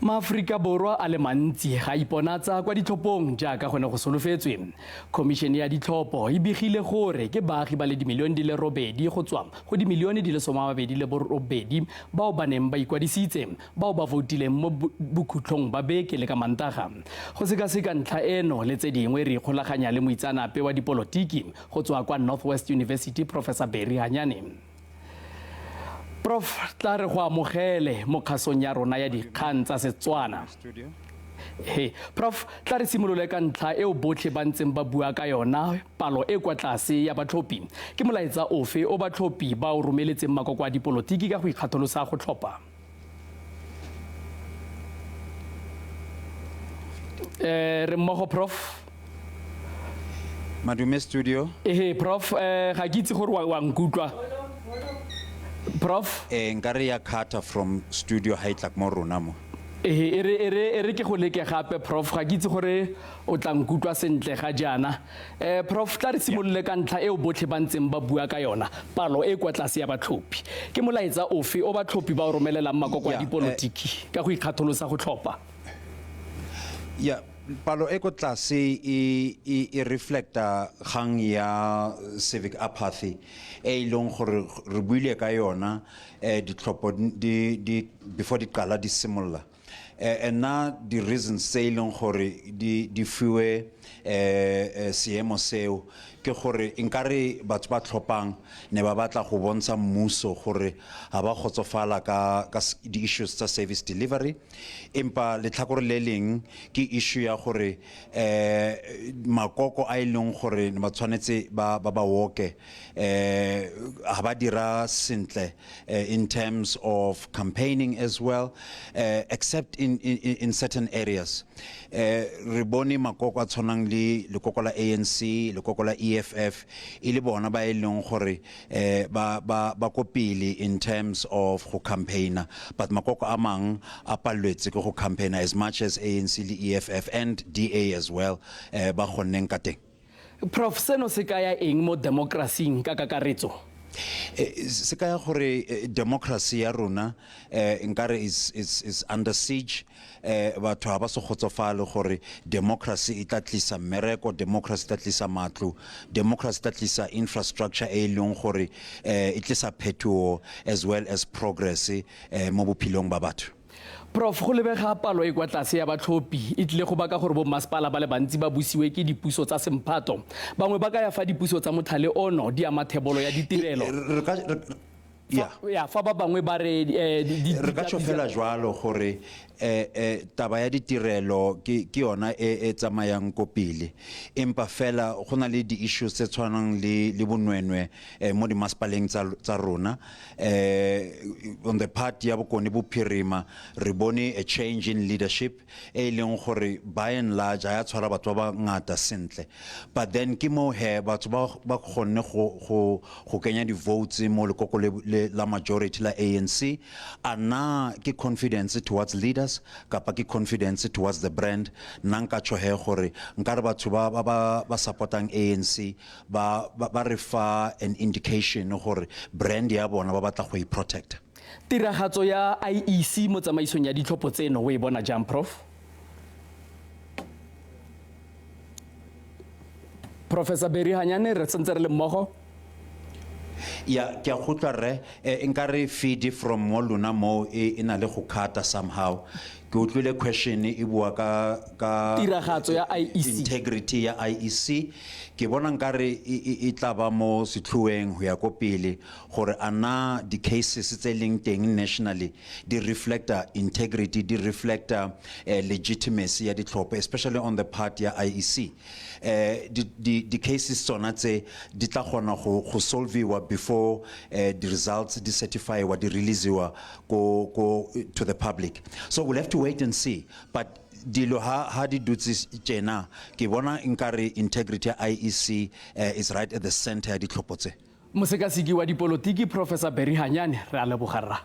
Maaforika Borwa a le mantsi ga iponatsa kwa ditlhophong jaaka go ne go solofetswe. Khomišene ya ditlhopho e begile gore ke baagi ba le dimilione di le robedi go tswa go dimilione di le 28 bao ba neng ba ikwadisitse bao ba voutileng mo bokhutlhong ba beke le ka Mantaga. Go sekaseka ntlha eno le tse dingwe re ikgolaganya le moitseanape wa dipolotiki go tswa kwa North West University Professor Barry Hanyane. Prof, tla re go amogele mo kgasong ya rona ya dikgang tsa Setswana. He, Prof, tla re simolole ka ntlha eo botlhe ba ntseng ba bua ka yona, palo e kwa tlase ya batlhophi. Ke molaetsa ofe o batlhophi ba o romeletseng makoko a dipolotiki ka go ikgatholosa go tlhopha? Re mmogo, Prof. Madume studio. Ehe, Prof, ga ke itse gore wa nkutlwa. Prof. Nkare ya cutter from studio ha e tla mo rona mo. Ehe, e re e re e re ke go leke gape, Prof, ga ke itse gore o tla nkutlwa sentle ga jaana. Prof, tla re simolole ka ntlha eo botlhe ba ntseng ba bua ka yona, palo e kwa tlase ya batlhophi. Ke molaetsa ofe o batlhophi ba o romelelang makoko a dipolotiki ka go ikgatholosa go tlhopha? Yeah, palo e ko tlase e e e reflecta kgang ya civic apathy e e leng gore re buile ka yona ditlhopho di di before di qala di simolola. Nna di-reasons tse e leng gore di di fiwe seemo seo ke gore nkare batho ba tlhophang ne ba batla go bontsha mmuso gore ga ba kgotsofala ka ka di-issues tsa service delivery, empa letlhakore le leng ke issue ya gore makoko a e leng gore ne ba tshwanetse ba ba woke ga ba dira sentle in terms of campaigning as well, except in certain areas. Re bone makoko a tshwanang le lekoko la ANC, lekoko la EFF, e le bona ba e leng gore ba ba ba ko pele in terms of go campaigner, but makoko a mang a paleletse ke go campaigner as much as ANC le EFF and DA as well ba kgonneng ka teng. Prof, seno se kaya eng mo demokrasing ka kakaretso? Se kaya gore democracy ya rona nkare is under siege. Batho ga ba se kgotsofale gore democracy e tla tlisa mmereko, democracy e tla tlisa matlo, democracy e tla tlisa infrastructure e e leng gore e tlisa phetogo as well as progress mo bophelong ba batho. Prof, go lebega palo e kwa tlase ya batlhophi e tlile go baka gore bommasepala ba le bantsi ba busiwe ke dipuso tsa semphato. Bangwe ba kaya fa dipuso tsa mothale ono di ama thebolo ya ditirelo. Ya, fa ba bangwe ba re Re ka tšho fela jwalo gore taba ya ditirelo ke yona e e tsamayang ko pele, empa fela go na le di-issues tse tshwanang le bonwenwe mo dimasepaleng tsa rona. On the part ya Bokone Bophirima re bone a change in leadership e leng gore by and large ha ya tshwara batho ba bangata sentle, but then ke mo he batho ba kgonne go go kenya di-votes mo lekoko le la majority la ANC. A na ke confidence towards leaders kapa ke confidence towards the brand? Nna nka tjho he gore nkare batho ba supportang ANC ba ba re fa an indication gore brand ya bona ba batla go e protect. Tiragatso ya IEC mo tsamaisong ya ditlhopho tseno o e bona jang, Prof? Professor Barry Hanyane, re santse re le mmogo? Ya, ke a go utlwa rre. Nkare feed from mo lona mo e na le go cut somehow. Ke utlwile question e bua ka tiragatso ya IEC, integrity ya IEC. Ke bona nkare e tla ba mo setlhoeng go ya ko pele gore a na di-cases tse leng teng nationally di reflecta integrity, di reflecta legitimacy ya ditlhopho, especially on the part ya IEC. Di-cases tsona tse di tla kgona go solviwa before the results di certifyiwa, di releasiwa ko to the public. So we'll have to wait and see, but dilo ha di dutse tjena, ke bona nkare integrity ya IEC is right at the center ya ditlhopho tse. Mosekaseki wa dipolotiki Professor Barry Hanyane, re a leboga rra.